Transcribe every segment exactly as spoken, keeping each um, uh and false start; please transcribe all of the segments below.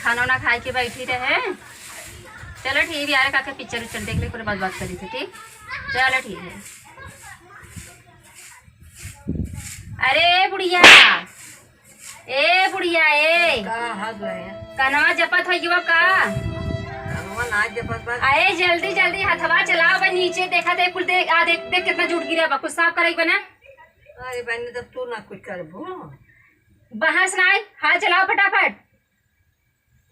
खाना वाना खाए के बैठी रहे। चलो ठीक है यार, काके पिक्चर उच्चर देख ले, ओकरे बाद बात करी थे, ठीक? चलो ठीक है। अरे बुढ़िया, ए बुढ़िया, ए। का हाथ रहे? कनवा जपत हो युवा का? कनवा ना जपत बा। अरे जल्दी जल्दी हथवा चलाओ बे, नीचे देखा थे कुल, देख, आ देख, देख कितना जूठ गिरा बा, कुछ साफ करे के बना। अरे बहनी, तब तू ना कुछ करबू। बहस नाई, हाथ चलाओ फटाफट।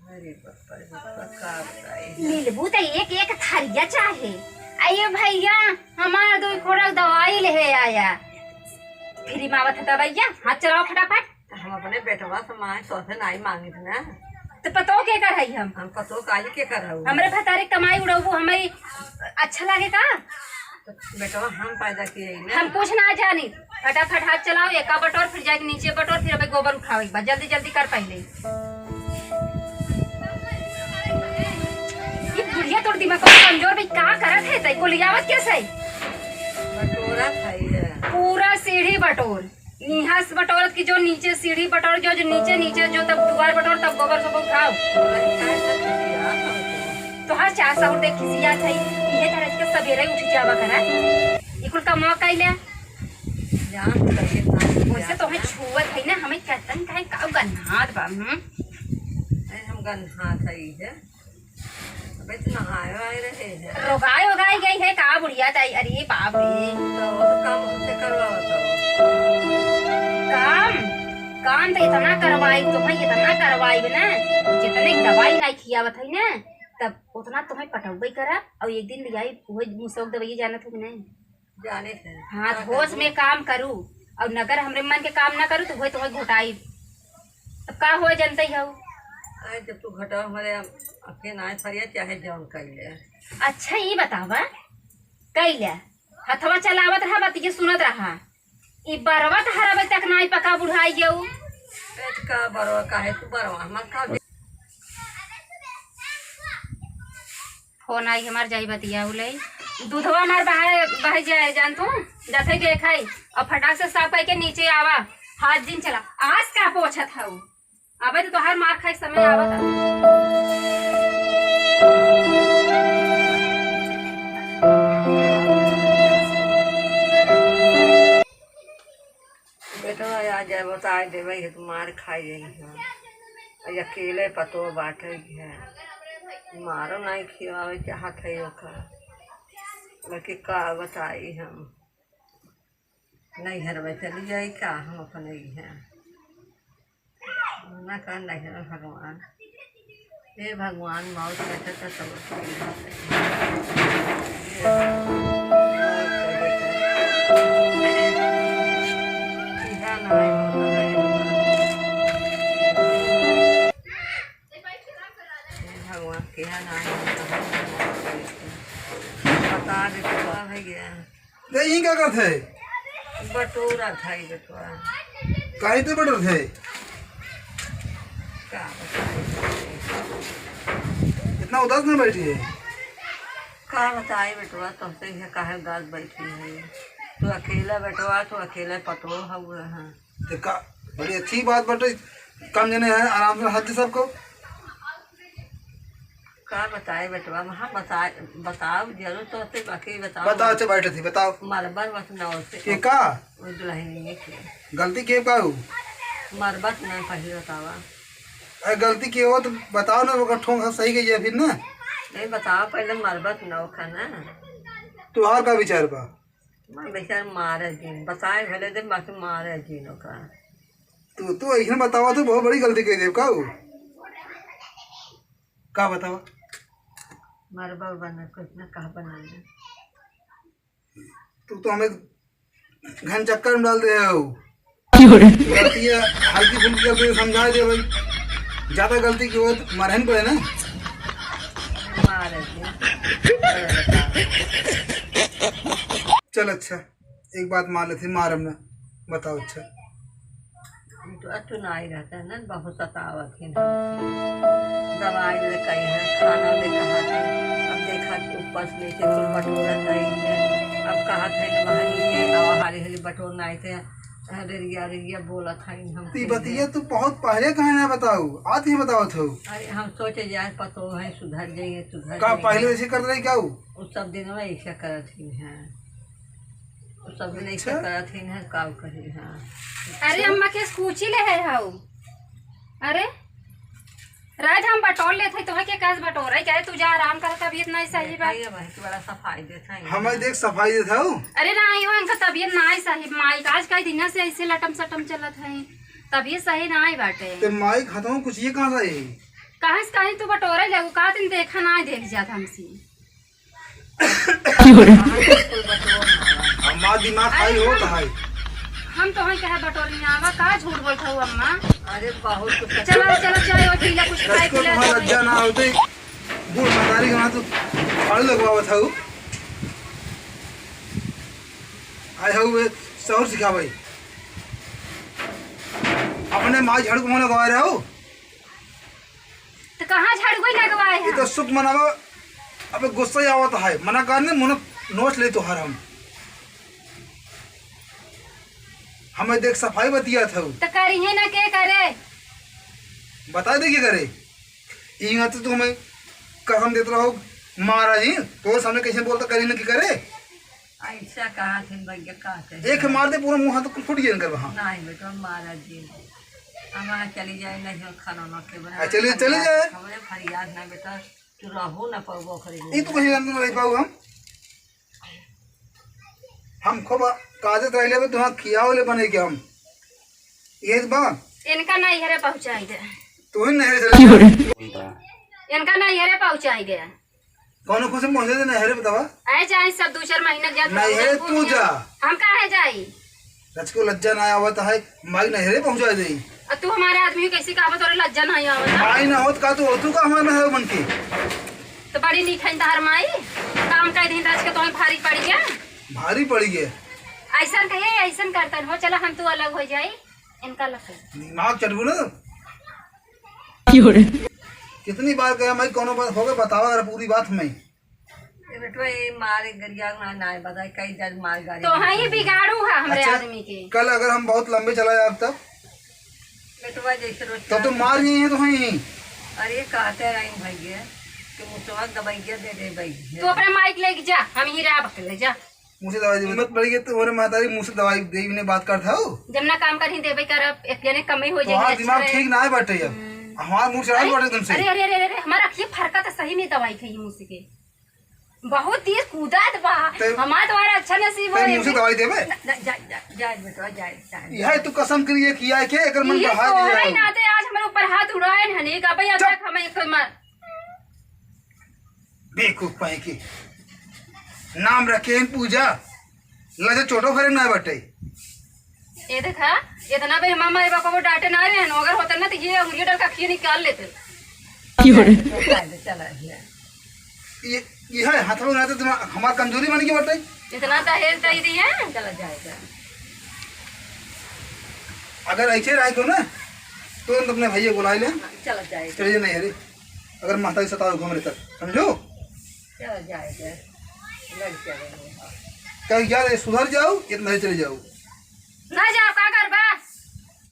अरे बाप रे बाप, का बताई। मिलबू त एक एक थरिया चाहे। अये भैया, हमार दो खोरक दवाई लेहे आया। फ्री में आवत है दवाइया, हाथ चलाओ फटाफट। हम अपने बेटवा से मांगे, तोसे नाई मांगित ना। तो पतो के कर है हम? हम पतो काहे के कर हऊ? हमरे भतारे कमाई उड़ाऊ, हमें अच्छा लागे का? तो बेटवा हम पैदा किए ही ना। हम कुछ ना जानी। फटाफट हाथ चलाओ, एका बटोर, फिर जाके नीचे बटोर, फिर अबे गोबर उठाओ एक बार, जल्दी जल्दी कर पहले। ये बुढ़िया तोर दिमाग कमजोर भी का करत है, तई को लियावत कैसे? बटोरा खाई है। पूरा सीढ़ी बटोर। इहाँ से बटोरत की जो नीचे सीढ़ी बटोर, जो, जो नीचे, नीचे जो तब दुआर बटोर, तब गोबर सोबर उठाओ। तो हर चार सौ रुपये खिसियात है, इहे तरह के सबेरे उठ जावा करा। ई कुल कमवा कइले। वैसे तो हमें छुअत है ना, हमें कहतन काहे का गन्हात बा, हम्म? अरे हम गन्हात है, ई है। अबे तो नहाए आए रहे हैं। रोगाए ओगाए गई है का बुढ़िया ताई? अरे बाप रे। तो वो तो काम हमसे करवावत हो। काम? काम तो इतना करवाई, तुम्हें इतना करवाई ना, जितने दवाई नहीं खियावत है ना, तब उतना तुम्हें पटौबे करा, और एक दिन ले आई, वो मुसौक दवाई जानत हो कि नहीं? जाने से। हाँ, का तो होश करबू? में काम करू, और नगर हमरे मन के काम ना करू, तो वही तुम्हें घोटाई। अब का हो जनते हो? अरे, जब तू घटाओ हमारे आँखें ना फरिया, चाहे जौन कइले। अच्छा, ई बतावा, कइले हथवा चलावत रहा, बतिये सुनत रहा, ई बरवा तहरा अबे तक नाई पका बुढ़ाई गऊ। पेट का बरवा, काहे तू बरवा हमार का? फोन आई हमार, जाई बतिया उलई। दूधवा हमार बहाए, बह जाए, जान तू, जाते गए खाई। और फटाक से साफ करके नीचे आवा, हाथ जिन चला। आज का पोछत हऊ? अबे तो तोहार मार खाए के समय आवत। बेटवा आ जाए, बताए देवे, ये तो मार खाई गई है। और अकेले पतो बाटे है, मारो नहीं खियावे चाहत है ओका, लेकिन का बताई हम, नैहर में चली जाई का हम अपने यहाँ, ना का नैहर भगवान। हे भगवान, मौत कैसे तो सब हे भगवान, केहा ना है, बता दे तो का भैया। ते ई का करत है? बटोरा था ई बेटवा। काहे ते बटोरत है? का बताई? इतना उदास ना बैठी है। का बताई बेटवा, तुमसे ये काहे उदास बैठी है? तू अकेला बेटवा, तू अकेला पतोह हुआ है। तो का, बड़ी अच्छी बात बाटे, कम जने हैं, आराम से हंस दे सबको। का बताए बेटवा, हम बताए, बताओ जरूर तो से बाकी बताओ। बताओ, अच्छा बैठे थी, बताओ। मरबर बस नौ से के का? वो दुल्हनिया के। गलती के का हो? मरबत नहीं पहले बतावा। अरे गलती के हो तो बताओ ना, ओकर ठोंक सही के ये फिर ना। नहीं बताओ, पहले मरबत नौ का ना। तुहार का विचार बा? मैं बेचार मारे दिन, बताए भले दिन, बाकी मारे दिन ओका। तू, तू ऐसे बतावा, तू बहुत बड़ी गलती कर दे, का हो? का बतावा? मरबा बना, कुछ ना कहा बना ले। तू तो हमें घन चक्कर में डाल दे हो। क्यों रे? गलती है, हल्की फुल्की गलती से समझा दे भाई। ज्यादा गलती की हो तो मरहन पड़े ना। मारे दिन। चल अच्छा, एक बात मान लेते, मारम ना। बताओ अच्छा। तो अतु ना आई रहता है ना, बहुत सतावत है ना। दवाई ले कही है, खाना ले कहा है। अब देखा कि ऊपर से नीचे कुल बटोरत आई है। अब कहा थे कि वहाँ नीचे आवा, हाली हाली बटोर ना आई थे। अरे रिया, रिया बोलत हई हम ती कहिए। बतिया तू बहुत पहले काहे ना बताऊ, आज ही बतावत हो। अरे हम सोचे जाए पतो है सुधर जाइए, सुधर का जाइए। पहले ऐसे करत रही का उ? उ सब दिन में ऐसे करत ही हैं, उ सब दिन ऐसे अच्छा। करत ही हैं, का कही हैं। अरे अम्मा के पूछी ले है हाउ। अरे रात हम बटोर लेत हई, तोहे के काज बटोर है, चाहे तू जा आराम कर, तबीयत नहीं सही बा। देखा, ये बहन की बड़ा सफाई देत है। हमें देख सफाई देत हऊ। अरे ना, यो इनका तबीयत नहीं सही, माई का आज कई दिन से ऐसे लटम सटम चलत है, तबीयत सही नहीं बाटे। ते माई खातों कुछ ये कहाँ से आई? कहाँ से कहीं तू बटोरे लगू, का दिन देखा नहीं देख जात हमसे। हमार दिमाग खाली होत है। हम तो हई कहे बटोरनी आवा, का झूठ बोलत हऊ अम्मा? अरे बहुत कुछ चला, चला, चाय और पीला, कुछ खाए लचको पीला तुम्हारा जाए। लज्जा ना होते, बूढ़ मतारी के वहाँ तू झाड़ू लगवावत हऊ। आए हऊ वे सहूर सिखावे। अपने माँ झाड़ू को मना गवा रहे हो। तो कहाँ झाड़ू कोई लगवाए ये हैं? तो शुभ मनावा, अबे गुस्सा ही आवत है, मना करने मुन नोच ले तोहार हम। हमें देख सफाई बतियात हऊ। तो करिहे ना के करे? बता दे के करे। ई ना तो तू हमें कसम देत रहो, महाराज जी, तोर सामने कैसे बोलता करी ना के करे? ऐसा कहा थे भैया, का कहे? एक मार दे, पूरा मुंह हाथ कुल फूट गया इनकर वहाँ। नहीं बेटा, महाराज जी, हमारा चली जाए, नहीं हो खाना ना के बना। आ, चलिए, चली जाए। हमरे फरियाद ना बेटा, तू रहू ना पाऊ ओकरे ई तो कहीं अंदर नहीं पाऊ हम। हम खूब काजत रहले बे, तुहाँ खियावले बने के हम। ये बा। इनका नैहरे पहुँचाई दे। तू ही नैहरे चले जा। इनका नैहरे पहुँचाई दे। कौनो खुशी पहुँचे दे नैहरे बतावा। आए जाए सब दो चार महीना के बाद नैहरे तू जा। हम काहे जाई? लचको लज्जा ना आवत है, माई नैहरे पहुँचा दे। आ तू हमारे आदमी कैसे कहा तोरे लज्जा नहीं आवत है? माई ना होत का तू होतू का हमारे नैहरे बन के? तो बड़ी नीक है तहार माई, काम कर दिन आज के तुम्हें भारी पड़ गया। भारी पड़ गया। ऐसा कहे, ऐसा करतन हो, चला हम तू अलग हो जाई, इनका लगे। दिमाग चटबू ना। क्यों रे? कितनी बार कहा मैं, कौनो बात होगे बतावा अगर पूरी बात हमें। ए बेटवा, ये मारे गरिया ना, ना बताई, कई जन मार गाड़ी तो हाँ, ये बिगाड़ू है हमरे अच्छा, आदमी के। कल अगर हम बहुत लंबे चला जाए तब? बेटवा, जैसे रोज तो तुम मार गई है तो हैं ही। अरे, कहते रही भैया कि मुसवा दवाइया दे दे भैया। तू अपने माइक लेके जा, हम ही रहा बकले जा। मुझे दवाई दे, हिम्मत बढ़ गई तो ओरे महतारी मुँह से दवाई दे, इन्हें बात करत हऊ। जब ना काम करही देबे करब, एक जने कमाई हो तो जाए, हाँ, अच्छा दिमाग रहे। ठीक ना है बाटे अब। हम्म। हमार मुँह चढ़ा अरे, बाटे तुमसे। अरे, अरे, अरे, अरे, हमारा अखिए फरका तो सही में दवाई खाई मुँह से के। बहुत तेज कूदत बा। ते-, हमार तुम्हारा अच्छा नसीब ते हो। मुँह से दवाई देबे? जा, जा, जा, जा, बेटवा, जा, जा। यह तू कसम करिए किया के एकर मन ये बढ़ा दिया तोहरे है। नाते आज हमारे ऊपर हाथ उड़ाए हने, का भाई, अब चुप। तक हमें कोई मार। बेवकूफ कहीं की। नाम रखे हैं पूजा, लगे चोटो फरे ना बटे। ये देखा, इतना भी मामा ये बापा को डांटे ना रहे हैं, अगर होते ना तो ये उंगली डाल के अखिए निकाल लेते। क्यों रे? चला, चला, ये। ये, ये है, हाथ में ना तो तुम्हारा, हमार कमजोरी बन के बटे। इतना दहेज दे दिए। चला जाएगा। अगर ऐसे रहे तो ना, तो अपने भैया बुला ले। चला जाएगा। चलिए नहीं, अरे। अगर महतारी सतावे घूम रहे तब, समझो? चला जाएगा, लग जाएगा। कहीं क्या रे, सुधर जाओ, इतना ही चले जाओ। ना जाओ, का करबा?